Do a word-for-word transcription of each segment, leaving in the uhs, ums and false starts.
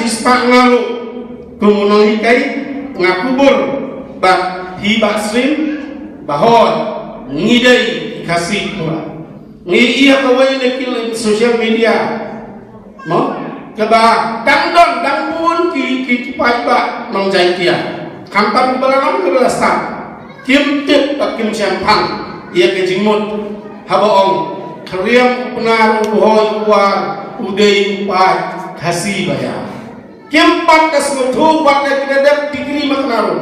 Spah nga ruh kum u nonghikai, nga kubur bad phi Bah Srim ba hooid ngi dei ki Khasi kumba. Ngi ïohi ha kawei na ki social media, mo, kaba dang don dang bun ki ki ki paidbah nong Jaiñtia. Khamtam kiba la long kiba la sah, kim tip bad kim shemphang ïa ka jingmut haba ong khriam u Pnar u Bhoi u War u dei u paid Khasi ba ïa. Kim pat ka sngewthuh, wat la ki da dep degree makna ruh,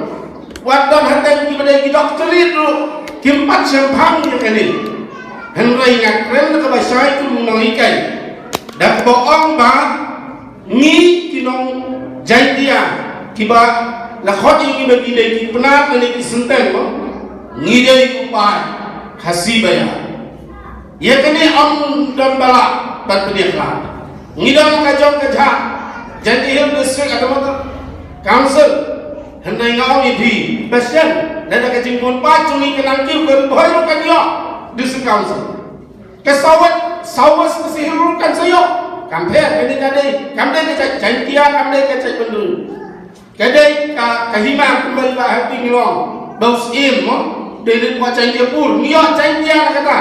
wat don haten kiba dei ki doctorate ruh, kim pat shemphang ïa kane. Hynrei nga kren da kaba shai kum u nonghikai da kaba ong ba ngi ki nong Jaiñtia kiba la khot ïa ngi ba ngi dei ki Pnar lane ki Synteng, mo, ngi dei u paid Khasi ba ïa. Ïa kane ym don ba lah ban pynïakhlad. Ngi don ka jong ka jaka Jaintia Hills District Autonomous Council. Hynrei nga ong ïa phi, ba shen lada ka jingbun paid jong ngi ka nang kiew, ka Ri Bhoi ruh kan ïoh District Council. Ka South West, South West Khasi Hills ruh kan sa ïoh. Kam pher, kane ka dei, kam dei ka jait Jaintia, kam dei ka jait Bynriew. Ka dei ka, ka hima kumba i Bah Happy ngi ong ba u Syiem, mo, dei dei kwah Jaintiapur, ngi ïoh Jaintia na kata.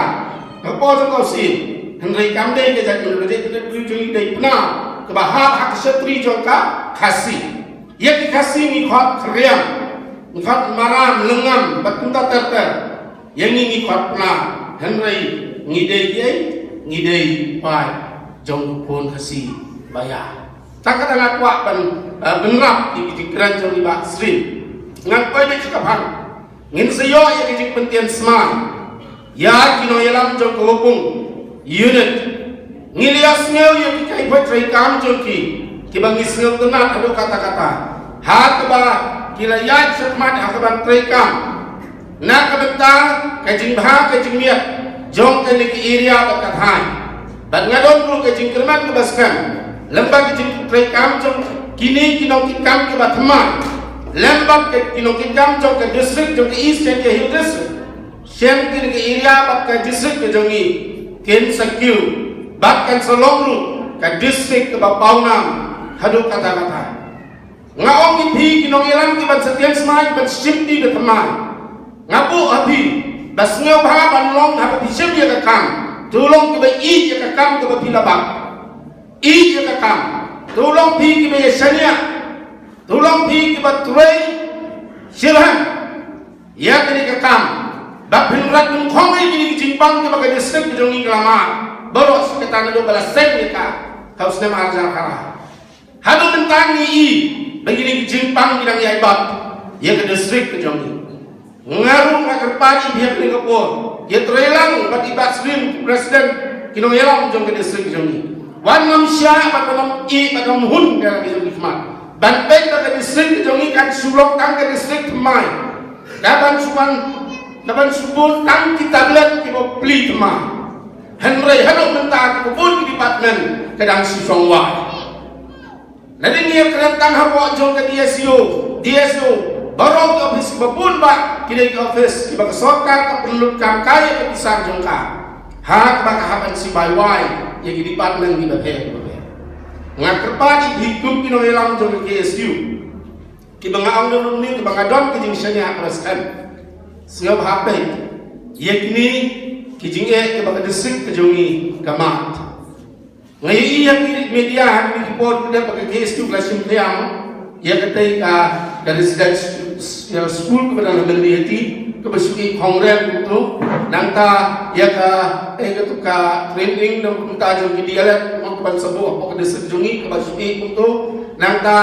Ka por jong ka u Syiem. Hynrei kam dei ka jait Bynriew, ka jait Bynriew jong ngi dei Pnar kaba hap ha ka shatri jong ka Khasi. Ïa ki Khasi ngi khot khriam, ngi khot maram, lyngngam bad kumta ter ter. Ïa ngi ngi khot Pnar, hynrei ngi dei kiei? Ngi dei paid jong u khun Khasi ba ïa. Tang kata nga kwah ban, eh, bynrap ïa ki jingkren jong i Bah Srim. Ngan poi beit sha ka phang. Ngin sa ïoh ïa ki jingpyntip smai ïa ki nongïalam jong ka Wapung Unit. Ngi la ïa sngew ïa ki kaiphod treikam jong ki, kiba ngi sngewtynnat haduh katta katta, ha kaba ki la ïaid shakhmat ha kaba treikam na ka bynta ka jingbha ka jingmiat jong kane ka area bad ka thaiñ. Bad nga don ruh ka jingkyrmen kaba skhem lem bad ka jingtreikam jong kine ki nongkitkam kiba thymmai, lem bad ka, ki nongkitkam jong ka district jong ka East Jaintia Hills District. Shen kine ki area bad ka district ka jong ngi kin sa kiew bad kan sa long ruh ka district kaba pawnam haduh katta katta. Nga ong ïa phi ki nongïalam kiban sa tieng smai, kiban shim ti ba thymmai. Nga buh ha phi ba sngewbha ban long, haba phi shim ïa ka kam, to long kiba ïeit ïa ka kam kaba phi la bat. Ïeit ïa ka kam. To long phi kiba ïa shaniah. To long phi kiba trei shitrhem ïa kane ka kam. Ba phin rat nyngkong ïa kine ki jingpang kiba ka district ka jong ngi ka la mad baroh shi katta naduh ba la seng ïa ka ha u snem ar hajar khatar. Haduh mynta ngi i ba kine ki jingpang ki dang ïai bat ïa ka district ka jong ngi. Nga ruh nga kyrpad ïa phi ha kane ka por, ïa trei lang bad i Bah Slim, President ki nongïalam jong ka district ka jong ngi. Wat nym shah, wat nym ïeh, wat nym hun ka jong ngi khmat. Ban peit ba ka district ka jong ngi kan shu long tang ka district thymmai. Ka ban shu ban, ka ban shu bun tang ki tablet kiba plie thymmai. Hynrei haduh mynta kiba bun ki department ka dang shu shong wai. Lada ngi ïa kren tang hapoh jong ka D S U, D S U, baroh ki office kiba bun bah ki dei ki office kiba ka sorkar ka pynlut kam kai ïa ka pisa jong ka. Ha kaba ka hap ban shu bai wai ïa ki department kiba pher kiba pher. Nga kyrpad ïa phi kum ki nongïalam jong ka K S U, kiba nga ong da lum ni, kiba nga don ka jingshaniah kaba skhem. Sngewbha peit ïa kine ki jingeh kiba ka district ka jong ngi ka mad. Nga ïohi ha ki media ha kine ki por ki dep ba ka K S U ka la shim pyrshang ïa katei ka, ka residential school kaba dang ha Myndihati kaba shu ïeh khongren kumto. Nangta ïa ka, eh, kato ka training na ka bynta jong ki D L Ed, kumto, kaban sa buh hapoh ka district jong ngi kaba shu ïeh kumto. Nangta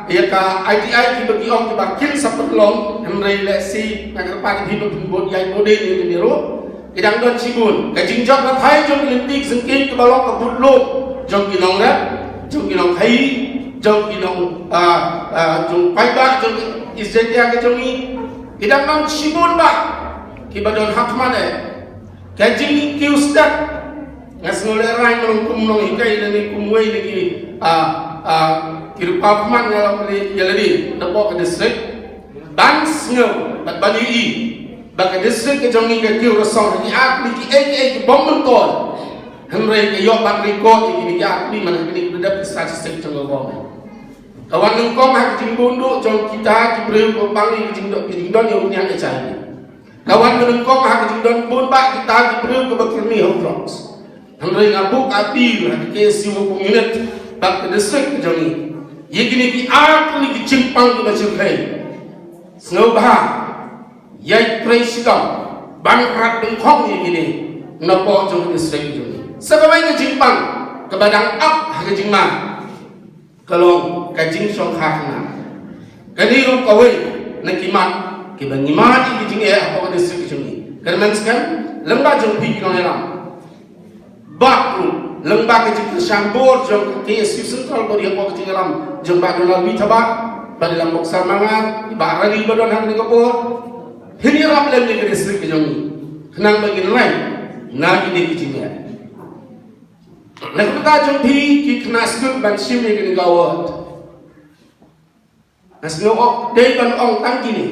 ïa ka I T I kiba ki ong kiba kin sa pynlong, hynrei lehse nga kyrpad ïa phi ba phin bud ïa, bud ïa kine ruh. Ki dang don shibun. Ka jingjop pathai jong ki lynti ki syngkien kiba long ka bud lum jong ki nongrep, jong ki nongkhaii, jong ki nong, ah, ah, jong paidbah jong ki East Jaintia ka jong ngi. Ki dang don shibun bah kiba don ha khmat eh. Ka jingkiew stet, nga sngew lehrain, nga long kum nonghikai lane kum wei na ki, ah, ah, ki rupa khmat, nga long ïa lade napoh ka district. Ban sngew bad ban ïohi ba ka district ka jong ngi ka kiew rasong ha ki ar tylli kiei kiei ki bym myntoi. Hynrei ka ïoh ban record ïa kine ki ar tylli man ha kine ki dep ki statistic jong ka government. Ka wan nyngkong ha ka jingbun duh jong kita ki briew ba pang ïa ka jingdon, ka jingdon ïa u niang H I V. Ka wan nyngkong ha ka jingdon bun bah kita ki briew kiba kyrni ha u drugs. Hynrei nga buh ka appeal ha ka K S U Women Unit bad ka district ka jong ngi, ïa kine ki ar tylli ki jingpang kiba shyrkhei, sngewbha ïai trei shitom ban rat dyngkhong ïa kine napoh jong ka district ka jong ngi. Sa kawei ka jingpang kaba dang ap ha ka jingma ka long ka jingshongkha khynnah. Kane ruh kawei na ki mat kiba ngi mad ïa ka jingeh hapoh ka district ka jong ngi. Kyrmen skhem, lyngba jong phi ki nongïalam, bad ruh lyngba ka jingkyrshan bor jong ka K S U Central Body hapoh ka jingïalam jong Bah Donald Withabah, Bah Liang Boxer Marngar, Bah Rani ba don ha kane ka por, phin ïarap lem ïa ka district ka jong ngi khnang ba ngin lait na kine ki jingeh. Na ka bynta jong phi ki khynnah skul ban shim ïa kane ka award, nga sngew ong dei ban ong tang kine: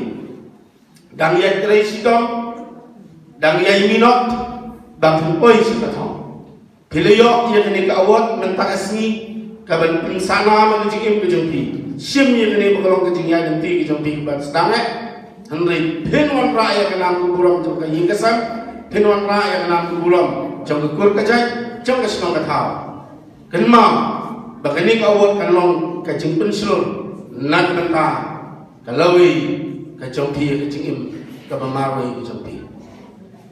dang ïai trei shitom, dang ïai minot ba phin poi sha ka thong. Phi la ïoh ïa kane ka award mynta ka sngi, kaban pynsah nam ïa ka jingim ka jong phi. Shim ïa kane ba ka long ka jingïaid lynti ka jong phi ban sdang eh. Hynrei phin wanrah ïa ka nam ka burom jong ka ïing ka sem, phin wanrah ïa ka nam ka burom jong ka kur ka jait, jong ka shnong ka thaw. Kynmaw ba kane ka award kan long ka jingpynshlur na ka bynta ka lawei ka jong phi, ka jingim kaba marwei ka jong phi.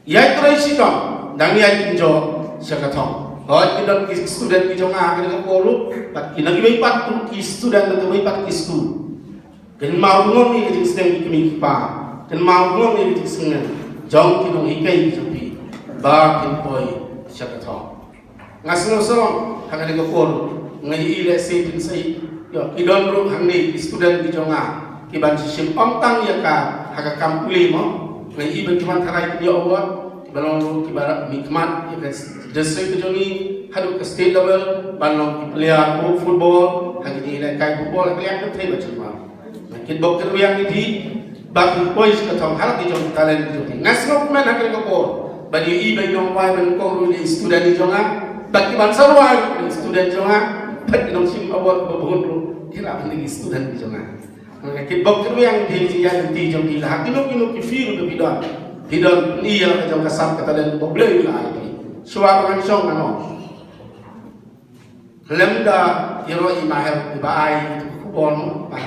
Ïai trei shitom, dang ïai kynjoh sha ka thong. Hooid, ki don ki student ki jong nga ha kane ka por ruh, bad ki na kiwei pat ruh ki student na kiwei pat ki skul. Kynmaw bha ïa ka jingsneng ki kmie ki kpa. Kynmaw bha ïa ka jingsneng jong ki nonghikai ki jong phi ba phin poi sha ka thong. Nga sngew sawdong ha kane ka por, nga ïohi lehse phin sa ïohi, ki don ruh hangne ki student ki jong nga kiban shim, ym tang ïa ka ha ka kam pule mo. Nga ïohi ba ki wan tharai ki ïoh award, kiba long ruh kiba mihkhmat ïa ka district ka jong ngi haduh ka state level, ban long ki player football ha ki jingïalehkai football ha ka liang kynthei bad jingmut. Nga kitbok kitrwiang ïa phi ba phin poi sha ka thong ha la ki jong ki talent ki jong phi. Nga sngewkmen ha kane ka por ban ïohi ba i nongrwai ba nyngkong ruh i dei i student i jong nga, bad kiban sa rwai ruh i dei i student jong nga, bad ki nongshim award ba bun ruh ki la ban dei i student i jong nga. Nga kitbok kitrwiang ïa phi, ïa ka jingïaid lynti jong phi, la ha kino kino ki field ruh ba phi don, phi don pyni ïa la ka jong ka sap ka talent ba U Blei u la ai ïa phi. Shuwa ba ngan shong, ngan ong, khlem da ïaroh i Maher iba ai ïa ka khubor mo, Maher